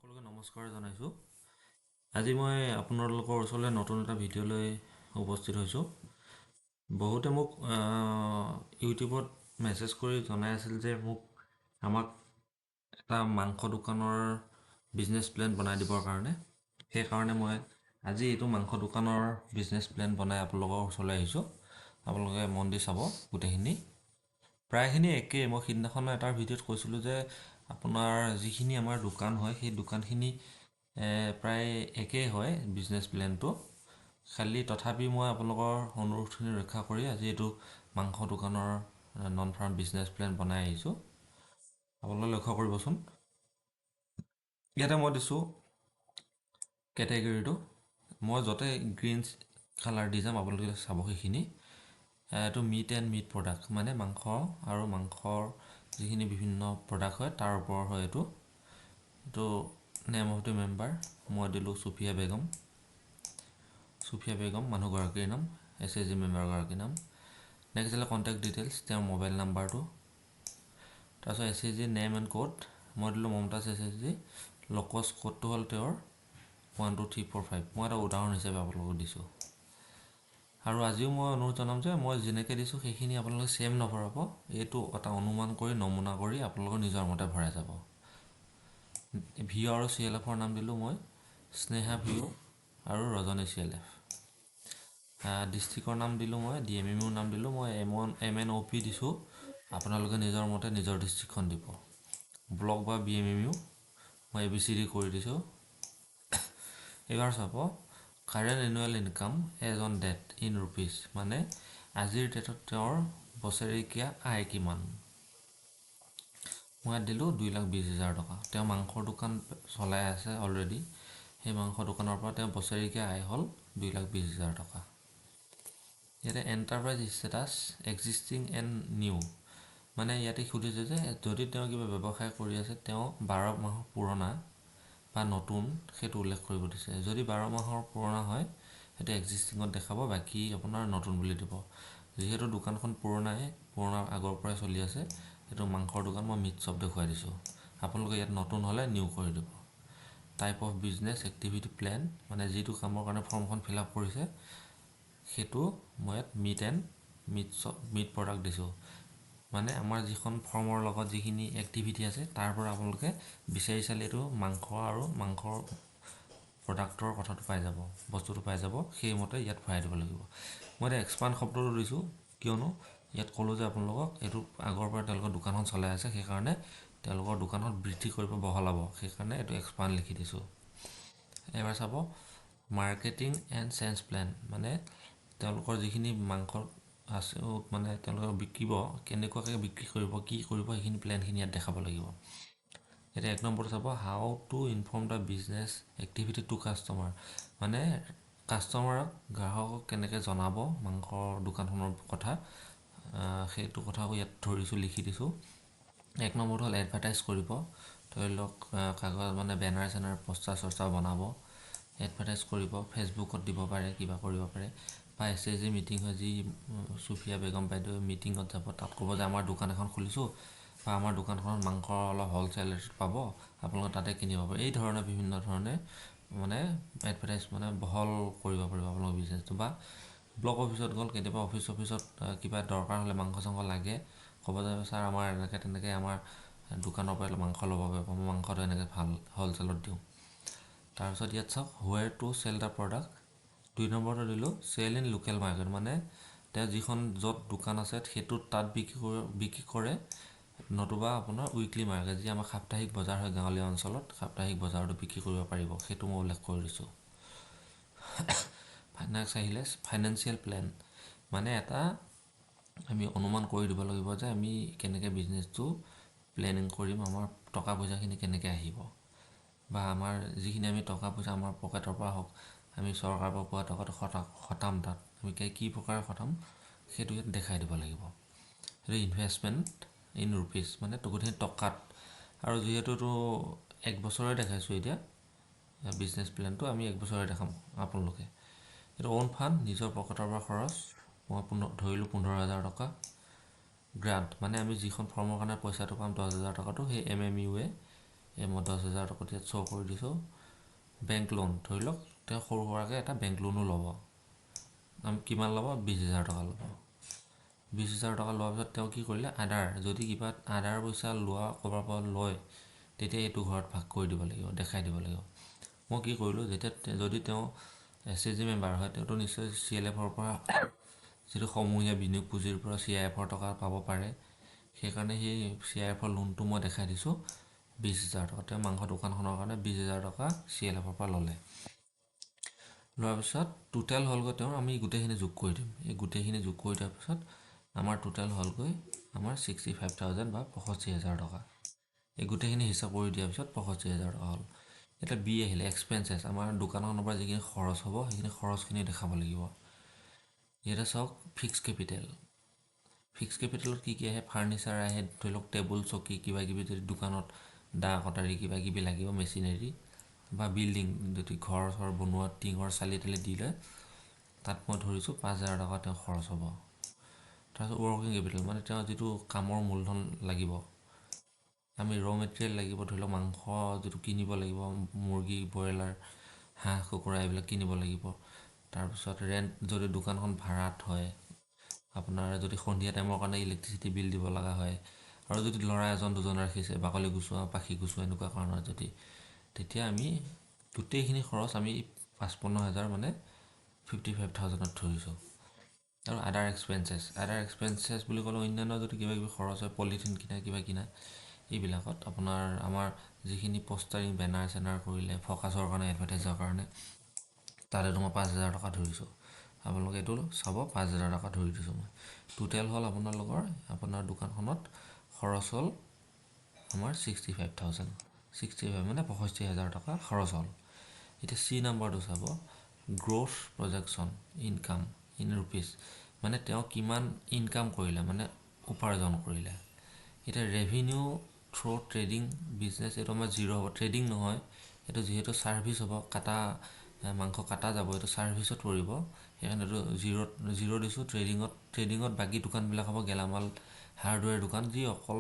সকলোকে নমস্কাৰ জনাইছোঁ। আজি মই আপোনালোকৰ ওচৰলৈ নতুন এটা ভিডিঅ' লৈ উপস্থিত হৈছোঁ। বহুতে মোক ইউটিউবত মেছেজ কৰি জনাই আছিল যে আমাক এটা মাংস দোকানৰ বিজনেছ প্লেন বনাই দিবৰ কাৰণে। সেইকাৰণে মই আজি এইটো মাংস দোকানৰ বিজনেছ প্লেন বনাই আপোনালোকৰ ওচৰলৈ আহিছোঁ। আপোনালোকে মন দি চাব। গোটেইখিনি প্ৰায়খিনি একেই। মই সিদিনাখনো এটা ভিডিঅ'ত কৈছিলোঁ যে আপোনাৰ যিখিনি আমাৰ দোকান হয়, সেই দোকানখিনি প্ৰায় একেই হয় বিজনেছ প্লেনটো। খালি তথাপি মই আপোনালোকৰ অনুৰোধখিনি ৰক্ষা কৰি আজি এইটো মাংস দোকানৰ নন ফাৰ্ম বিজনেছ প্লেন বনাই আহিছোঁ। আপোনালোকে লক্ষ্য কৰিবচোন, ইয়াতে মই দিছোঁ কেটেগৰীটো। মই য'তে গ্ৰীণ কালাৰ দি যাম, আপোনালোকে চাব সেইখিনি। এইটো মিট এণ্ড মিট প্ৰডাক্ট, মানে মাংস আৰু মাংসৰ যিখিনি বিভিন্ন প্ৰডাক্ট হয়, তাৰ ওপৰৰ হয় এইটো। এইটো নেম অফ the member মই দিলোঁ চুফিয়া বেগম। চুফিয়া বেগম মানুহগৰাকীৰ নাম, এছএইচজি মেম্বাৰগৰাকীৰ নাম। নেক্সট দিলে কণ্টেক্ট ডিটেইলছ, তেওঁৰ মোবাইল নাম্বাৰটো। তাৰপিছত এছএইচজি নেম এণ্ড ক'ড মই দিলোঁ মমতাজ এছএইচজি। লকছ ক'ডটো হ'ল তেওঁৰ 1 2 3 4 5। মই এটা উদাহৰণ হিচাপে আপোনালোকক দিছোঁ। আৰু আজিও মই অনুৰোধ জনাম যে মই যেনেকৈ দিছোঁ, সেইখিনি আপোনালোকে ছেইম নভৰাব। এইটো এটা অনুমান কৰি, নমুনা কৰি আপোনালোকৰ নিজৰ মতে ভৰাই যাব। ভি আৰু চি এল এফৰ নাম দিলোঁ মই স্নেহা ভি আৰু ৰজনী চি এল এফ। ডিষ্ট্ৰিক্টৰ নাম দিলোঁ মই, ডি এম এম ইউৰ নাম দিলোঁ মই, M one M N O' P দিছোঁ। আপোনালোকে নিজৰ মতে নিজৰ ডিষ্ট্ৰিক্টখন দিব। ব্লক বা বি এম এম ইউ মই এ বি চি ডি কৰি দিছোঁ। এইবাৰ চাব, current annual income as on date in rupees, মানে আজিৰ ডেটত তেওঁৰ বছৰেকীয়া আয় কিমান। মই ইয়াত দিলোঁ 2,20,000 টকা। তেওঁ মাংসৰ দোকান চলাই আছে অলৰেডি। সেই মাংস দোকানৰ পৰা তেওঁ বছৰেকীয়া আয় হ'ল 2,20,000 টকা। ইয়াতে enterprise status existing and new, মানে ইয়াতে সুধিছে যে যদি তেওঁ কিবা ব্যৱসায় কৰি আছে, তেওঁ 12 মাহৰ পুৰণা বা নতুন সেইটো উল্লেখ কৰিব দিছে। যদি 12 মাহৰ পুৰণা হয়, সেইটো এক্সিষ্টিঙত দেখাব, বাকী আপোনাৰ নতুন বুলি দিব। যিহেতু দোকানখন পুৰণাই, পুৰণা আগৰ পৰাই চলি আছে, সেইটো মাংসৰ দোকান, মই মিট শ্বপ দেখুৱাই দিছোঁ। আপোনালোকে ইয়াত নতুন হ'লে নিউ কৰি দিব। Type of business activity plan, মানে যিটো কামৰ কাৰণে ফৰ্মখন ফিল আপ কৰিছে, সেইটো মই ইয়াত meat and meat shop, meat product দিছোঁ। মানে আমাৰ যিখন ফৰ্মৰ লগত যিখিনি এক্টিভিটি আছে, তাৰ পৰা আপোনালোকে বিচাৰি চালে এইটো মাংস আৰু মাংসৰ প্ৰডাক্টৰ কথাটো পাই যাব, বস্তুটো পাই যাব। সেইমতে ইয়াত ভৰাই দিব লাগিব। মই এতিয়া এক্সপাণ্ড শব্দটো দিছোঁ, কিয়নো ইয়াত ক'লোঁ যে আপোনালোকক এইটো আগৰ পৰা তেওঁলোকৰ দোকানখন চলাই আছে, সেইকাৰণে তেওঁলোকৰ দোকানখন বৃদ্ধি কৰিব, বহলাব, সেইকাৰণে এইটো এক্সপাণ্ড লিখি দিছোঁ। এবাৰ চাব, মাৰ্কেটিং এণ্ড চেলছ প্লেন, মানে তেওঁলোকৰ যিখিনি মাংস আছে, মানে তেওঁলোকে বিকিব, কেনেকুৱাকৈ বিক্ৰী কৰিব, কি কৰিব, সেইখিনি প্লেনখিনি ইয়াত দেখাব লাগিব। এতিয়া 1 নম্বৰটো চাব, how to inform the business activity to customer, মানে কাষ্টমাৰক, গ্ৰাহকক কেনেকৈ জনাব মাংসৰ দোকানখনৰ কথা, সেইটো কথাও ইয়াত ধৰিছোঁ, লিখি দিছোঁ। 1 নম্বৰটো হ'ল এডভাৰটাইজ কৰিব। ধৰি লওক কাগজ, মানে বেনাৰ চেনাৰ, পষ্টাৰ চষ্টাৰ বনাব, এডভাৰটাইজ কৰিব, ফেচবুকত দিব পাৰে, কিবা কৰিব পাৰে। বা এছএইচজি মিটিং হয়, যি চুফিয়া বেগম বাইদেউ মিটিঙত যাব, তাত ক'ব যে আমাৰ দোকান এখন খুলিছোঁ বা আমাৰ দোকানখনত মাংস অলপ হ'লচেল ৰেটত পাব, আপোনালোকে তাতে কিনিব পাৰে। এই ধৰণে বিভিন্ন ধৰণে মানে এডভাৰটাইজ, মানে বহল কৰিব পাৰিব আপোনালোকৰ বিজনেছটো। বা ব্লক অফিচত গ'ল, কেতিয়াবা অফিচ অফিচত কিবা দৰকাৰ হ'লে, মাংস চাংস লাগে, ক'ব যাব, ছাৰ, আমাৰ এনেকৈ তেনেকৈ আমাৰ দোকানৰ পৰা মাংস ল'ব পাৰিব, মই মাংসটো এনেকৈ ভাল হ'লচেলত দিওঁ। তাৰপিছত ইয়াত চাওক, where to sell the product। 2 নম্বৰটো দিলোঁ চেল ইন লোকেল মাৰ্কেট, মানে তেওঁ যিখন য'ত দোকান আছে, সেইটোত তাত বিক্ৰী কৰে, নতুবা আপোনাৰ উইকলি মাৰ্কেট, যি আমাৰ সাপ্তাহিক বজাৰ হয় গাঁৱলীয়া অঞ্চলত, সাপ্তাহিক বজাৰতো বিক্ৰী কৰিব পাৰিব, সেইটো মই উল্লেখ কৰি দিছোঁ। নেক্সট আহিলে ফাইনেন্সিয়েল প্লেন, মানে এটা আমি অনুমান কৰি দিব লাগিব যে আমি কেনেকৈ বিজনেছটো প্লেনিং কৰিম, আমাৰ টকা পইচাখিনি কেনেকৈ আহিব বা আমাৰ যিখিনি আমি টকা পইচা আমাৰ পকেটৰ পৰা হওক, আমি চৰকাৰৰ পৰা পোৱা টকাটো খটাম, তাত আমি কি প্ৰকাৰে খটাম, সেইটো ইয়াত দেখাই দিব লাগিব। সেইটো ইনভেষ্টমেণ্ট ইন ৰুপিজ, মানে গোটেইখিনি টকাত। আৰু যিহেতুতো এক বছৰে দেখাইছোঁ, এতিয়া বিজনেছ প্লেনটো আমি এক বছৰে দেখাম আপোনালোকে। এইটো অ'ন ফাণ্ড, নিজৰ পকেটৰ পৰা খৰচ, মই ধৰিলোঁ 15,000 টকা। গ্ৰাণ্ট, মানে আমি যিখন ফৰ্মৰ কাৰণে পইচাটো পাম 10,000 টকাটো, সেই এম এম ইউৱে এই মই 10,000 টকা ইয়াত শ্ব' কৰি দিছোঁ। বেংক লোন, ধৰি লওক তেওঁ সৰু সুৰাকৈ এটা বেংক লোনো ল'ব। কিমান ল'ব? 20,000 টকা ল'ব। 20,000 টকা লোৱাৰ পিছত তেওঁ কি কৰিলে, আদাৰ যদি কিবা আদাৰ পইচা লোৱা ক'ৰবাৰ পৰা লয়, তেতিয়া এইটো ঘৰত ভাগ কৰি দিব লাগিব, দেখাই দিব লাগিব। মই কি কৰিলোঁ, যেতিয়া যদি তেওঁ এছ এইচ জি মেম্বাৰ হয়, তেওঁতো নিশ্চয় চি এল এফৰ পৰা, যিটো সমূহীয়া বিনিয়োগ পুঁজিৰ পৰা চি I এফৰ টকা পাব পাৰে। সেইকাৰণে সেই চি I এফৰ লোনটো মই দেখাই দিছোঁ, 20,000 টকা। তেওঁ মাংস দোকানখনৰ কাৰণে 20,000 টকা চি এল এফৰ পৰা ল'লে। লোৱাৰ পিছত টোটেল হ'লগৈ তেওঁৰ, আমি গোটেইখিনি যোগ কৰি দিম। এই গোটেইখিনি যোগ কৰি দিয়াৰ পিছত আমাৰ টোটেল হ'লগৈ আমাৰ 65,000 বা 65,000 টকা। এই গোটেইখিনি হিচাপ কৰি দিয়াৰ পিছত 65,000 টকা হ'ল। এতিয়া বি আহিলে এক্সপেঞ্চেছ। আমাৰ দোকানখনৰ পৰা যিখিনি খৰচ হ'ব, সেইখিনি খৰচখিনি দেখাব লাগিব। ইয়াতে চাওক, ফিক্স কেপিটেল। ফিক্স কেপিটেলত কি কি আহে? ফাৰ্নিচাৰ আহে, ধৰি লওক টেবুল, চকী, কিবা কিবি, যদি দোকানত দা, কটাৰী কিবা কিবি লাগিব, মেচিনেৰী বা বিল্ডিং, যদি ঘৰ চৰ বনোৱা টিঙৰ চালি তালি দিলে, তাত মই ধৰিছোঁ 5,000 টকা তেওঁ খৰচ হ'ব। তাৰপিছত ৱৰ্কিং কেপিটেল, মানে তেওঁ যিটো কামৰ মূলধন লাগিব, আমি ৰ' মেটেৰিয়েল লাগিব, ধৰি লওক মাংস যিটো কিনিব লাগিব, মুৰ্গী, ব্ৰইলাৰ, হাঁহ, কুকুৰা এইবিলাক কিনিব লাগিব। তাৰপিছত ৰেণ্ট, যদি দোকানখন ভাড়াত হয় আপোনাৰ, যদি সন্ধিয়া টাইমৰ কাৰণে ইলেক্ট্ৰিচিটি বিল দিব লগা হয়, আৰু যদি ল'ৰা এজন দুজন ৰাখিছে বাকলি গুচোৱা, পাখি গুচোৱা এনেকুৱা কাৰণত যদি, তেতিয়া আমি গোটেইখিনি খৰচ আমি 55,000 মানে 55,000ত ধৰিছোঁ। আৰু আদাৰ এক্সপেঞ্চেছ, আদাৰ এক্সপেঞ্চেছ বুলি ক'লে অন্যান্য যদি কিবা কিবি খৰচ হয়, পলিথিন কিনা, কিবা কিনা, এইবিলাকত আপোনাৰ আমাৰ যিখিনি পষ্টাৰিং, বেনাৰ চেনাৰ কৰিলে ফ'কাছৰ কাৰণে, এডভাৰটাইজৰ কাৰণে, তাতে মই 5,000 টকা ধৰিছোঁ। আপোনালোকে এইটো চাব, 5,000 টকা ধৰি দিছোঁ মই। টোটেল হ'ল আপোনালোকৰ, আপোনাৰ দোকানখনত খৰচ হ'ল আমাৰ 65,000। 65 মানে 65,000 টকা খৰচ হ'ল। এতিয়া চি নাম্বাৰটো চাব, growth projection income in rupees, মানে তেওঁ কিমান ইনকাম কৰিলে, মানে উপাৰ্জন কৰিলে। এতিয়া ৰেভিনিউ থ্ৰ' ট্ৰেডিং বিজনেছ, এইটো আমাৰ জিৰ' হ'ব। ট্ৰেডিং নহয় এইটো, যিহেতু ছাৰ্ভিচ হ'ব, কাটা মাংস কাটা যাব, এইটো ছাৰ্ভিচত পৰিব। সেইকাৰণে এইটো জিৰ'ত জিৰ' দিছোঁ। ট্ৰেডিঙত বাকী দোকানবিলাক হ'ব, গেলামাল, হাৰ্ডৱেৰ দোকান, যি অকল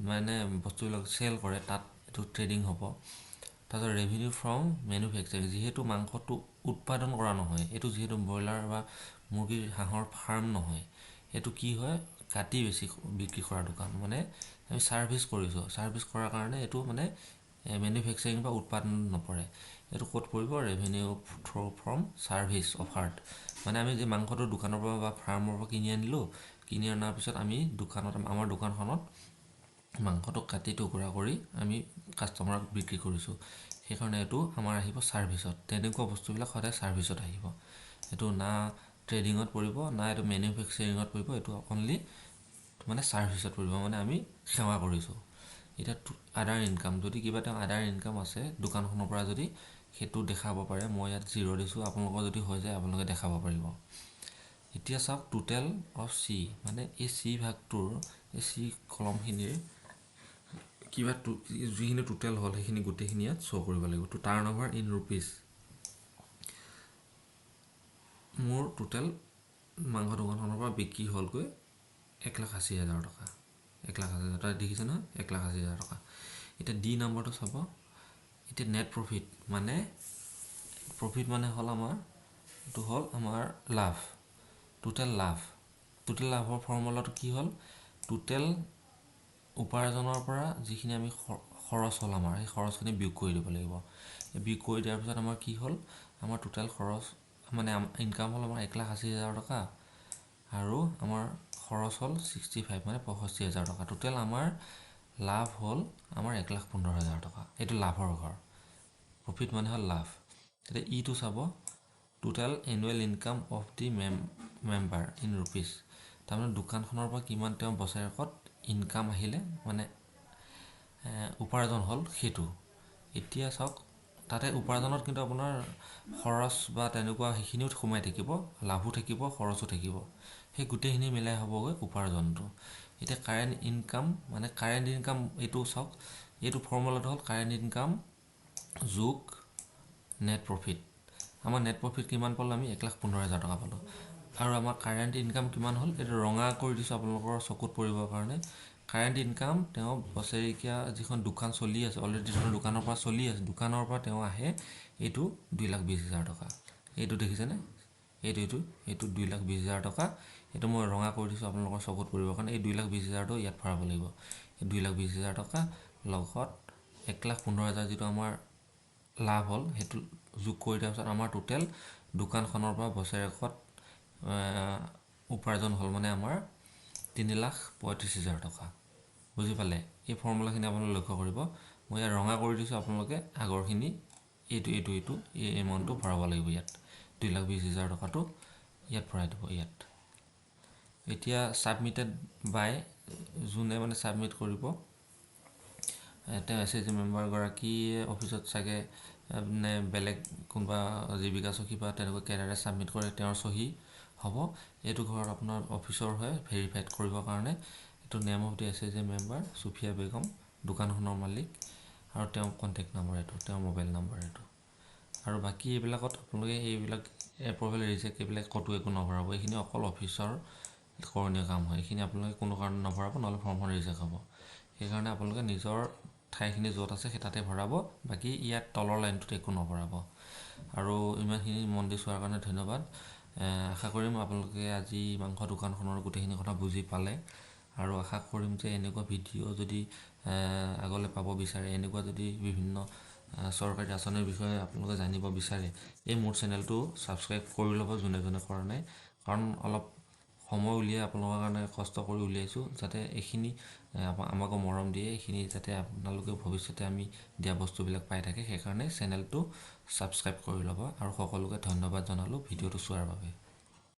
মানে বস্তুবিলাক চেল কৰে, তাত এইটো ট্ৰেডিং হ'ব। তাৰপিছত ৰেভিনিউ ফ্ৰম মেনুফেকচাৰিং, যিহেতু মাংসটো উৎপাদন কৰা নহয় এইটো, যিহেতু ব্ৰইলাৰ বা মুৰ্গীৰ, হাঁহৰ ফাৰ্ম নহয়, এইটো কি হয়, কাটি বেছি বিক্ৰী কৰা দোকান, মানে আমি ছাৰ্ভিচ কৰিছোঁ। ছাৰ্ভিচ কৰাৰ কাৰণে এইটো মানে মেনুফেকচাৰিং বা উৎপাদন নপৰে। এইটো ক'ত পৰিব? Revenue through from service offered, মানে আমি যে মাংসটো দোকানৰ পৰা বা ফাৰ্মৰ পৰা কিনি আনিলোঁ, কিনি অনাৰ পিছত আমি দোকানত, আমাৰ দোকানখনত মাংসটো কাটি টুকুৰা কৰি আমি কাষ্টমাৰক বিক্ৰী কৰিছোঁ। সেইকাৰণে এইটো আমাৰ আহিব ছাৰ্ভিচত। তেনেকুৱা বস্তুবিলাক সদায় ছাৰ্ভিচত আহিব। এইটো না ট্ৰেডিঙত পৰিব, না এইটো মেনুফেকচাৰিঙত পৰিব। এইটো অনলি মানে ছাৰ্ভিচত পৰিব, মানে আমি সেৱা কৰিছোঁ। এতিয়া আদাৰ ইনকাম, যদি কিবা তেওঁ আদাৰ ইনকাম আছে দোকানখনৰ পৰা যদি, সেইটো দেখাব পাৰে। মই ইয়াত জিৰ' দিছোঁ, আপোনালোকৰ যদি হৈ যায় আপোনালোকে দেখাব পাৰিব। এতিয়া চাওক, টোটেল অফ চি, মানে এই চি ভাগটোৰ, এই চি কলমখিনিৰ কিবা যিখিনি টোটেল হ'ল, সেইখিনি গোটেইখিনি ইয়াত শ্ব' কৰিব লাগিব। ত' টাৰ্ণ অভাৰ ইন ৰুপিজ, মোৰ টোটেল মাংস দোকানখনৰ পৰা বিক্ৰী হ'লগৈ 1,80,000 টকা। 1,80,000 টকা দেখিছে নহয়, 1,80,000 টকা। এতিয়া ডি নাম্বাৰটো চাব। এতিয়া নেট প্ৰফিট, মানে প্ৰফিট মানে হ'ল আমাৰ এইটো হ'ল আমাৰ লাভ, টোটেল লাভ। টোটেল লাভৰ ফৰ্মুলাটো কি হ'ল? টোটেল উপাৰ্জনৰ পৰা যিখিনি আমি খৰচ হ'ল আমাৰ, সেই খৰচখিনি বিয়োগ কৰি দিব লাগিব। বিয়োগ কৰি দিয়াৰ পিছত আমাৰ কি হ'ল? আমাৰ টোটেল খৰচ, মানে ইনকাম হ'ল আমাৰ 1,80,000 টকা আৰু আমাৰ খৰচ হ'ল 65, মানে 65,000 টকা। টোটেল আমাৰ লাভ হ'ল আমাৰ 1,15,000 টকা। এইটো লাভৰ ঘৰ, প্ৰফিট মানে হ'ল লাভ। এতিয়া ইটো চাব, total annual income of the member in rupees, তাৰমানে দোকানখনৰ পৰা কিমান তেওঁ বছৰেকত ইনকাম আহিলে, মানে উপাৰ্জন হ'ল সেইটো। এতিয়া চাওক, তাতে উপাৰ্জনত কিন্তু আপোনাৰ খৰচ বা তেনেকুৱা সেইখিনিও সোমাই থাকিব, লাভো থাকিব, খৰচো থাকিব, সেই গোটেইখিনি মিলাই হ'বগৈ উপাৰ্জনটো। এতিয়া কাৰেণ্ট ইনকাম, মানে কাৰেণ্ট ইনকাম, এইটো চাওক, এইটো ফৰ্মুলাটো হ'ল কাৰেণ্ট ইনকাম যোগ নেট প্ৰফিট। আমাৰ নেট প্ৰফিট কিমান পালোঁ আমি? 1,15,000 টকা পালোঁ। আৰু আমাৰ কাৰেণ্ট ইনকাম কিমান হ'ল? এইটো ৰঙা কৰি দিছোঁ আপোনালোকৰ চকুত পৰিবৰ কাৰণে। কাৰেণ্ট ইনকাম, তেওঁ বছৰেকীয়া যিখন দোকান চলি আছে অলৰেডি, যিখন দোকানৰ পৰা চলি আছে, দোকানৰ পৰা তেওঁ আহে, এইটো 2,20,000 টকা। এইটো দেখিছেনে? এইটো 2,20,000 টকা। এইটো মই ৰঙা কৰি দিছোঁ আপোনালোকৰ চকুত পৰিবৰ কাৰণে। এই 2,20,000টো ইয়াত ভৰাব লাগিব। এই 2,20,000 টকা লগত 1,15,000 যিটো আমাৰ লাভ হ'ল, সেইটো যোগ কৰি দিয়াৰ পিছত আমাৰ টোটেল দোকানখনৰ পৰা বছৰেকত উপাৰ্জন হ'ল মানে আমাৰ 3,35,000 টকা। বুজি পালে? এই ফৰ্মুলাখিনি আপোনালোকে লক্ষ্য কৰিব। মই ইয়াত ৰঙা কৰি দিছোঁ, আপোনালোকে আগৰখিনি এইটো এইটো এইটো এই এমাউণ্টটো ভৰাব লাগিব। ইয়াত 2,20,000 টকাটো ইয়াত ভৰাই দিব ইয়াত। এতিয়া ছাবমিটেড বাই, যোনে মানে ছাবমিট কৰিব, তেওঁ এছএইচজি মেম্বাৰগৰাকীয়ে অফিচত চাগে নে বেলেগ কোনোবা জীৱিকা সখী বা তেনেকুৱা কেডাৰে ছাবমিট কৰে, তেওঁৰ চহী হ'ব। এইটো ঘৰত আপোনাৰ অফিচৰ হয় ভেৰিফাইড কৰিবৰ কাৰণে। এইটো name of the SHG member Sufia Begum, দোকানখনৰ মালিক, আৰু তেওঁৰ কণ্টেক্ট নাম্বাৰ এইটো, তেওঁৰ মোবাইল নাম্বাৰ এইটো। আৰু বাকী এইবিলাকত আপোনালোকে এইবিলাক এপ্ৰুভেল ৰিজেক্ট এইবিলাক ক'তো একো নভৰাব। এইখিনি অকল অফিচৰ কৰণীয় কাম হয়। এইখিনি আপোনালোকে কোনো কাৰণত নভৰাব, নহ'লে ফৰ্মখন ৰিজেক্ট হ'ব। সেইকাৰণে আপোনালোকে নিজৰ ঠাইখিনি য'ত আছে সেই তাতে ভৰাব, বাকী ইয়াত তলৰ লাইনটোত একো নভৰাব। আৰু ইমানখিনি মন দি চোৱাৰ কাৰণে ধন্যবাদ। আশা কৰিম আপোনালোকে আজি মাংস দোকানখনৰ গোটেইখিনি কথা বুজি পালে। আৰু আশা কৰিম যে এনেকুৱা ভিডিঅ' যদি আগলৈ পাব বিচাৰে, এনেকুৱা যদি বিভিন্ন চৰকাৰী আঁচনিৰ বিষয়ে আপোনালোকে জানিব বিচাৰে, এই মোৰ চেনেলটো ছাবস্ক্ৰাইব কৰি ল'ব যোনে যোনে কৰা নাই। কাৰণ অলপ সময় উলিয়াই আপোনালোকৰ কাৰণে কষ্ট কৰি উলিয়াইছোঁ, যাতে এইখিনি আমাকো মৰম দিয়ে, এইখিনি যাতে আপোনালোকেও ভৱিষ্যতে আমি দিয়া বস্তুবিলাক পাই থাকে। সেইকাৰণে চেনেলটো ছাবস্ক্ৰাইব কৰি ল'ব। আৰু সকলোকে ধন্যবাদ জনালোঁ ভিডিঅ'টো চোৱাৰ বাবে।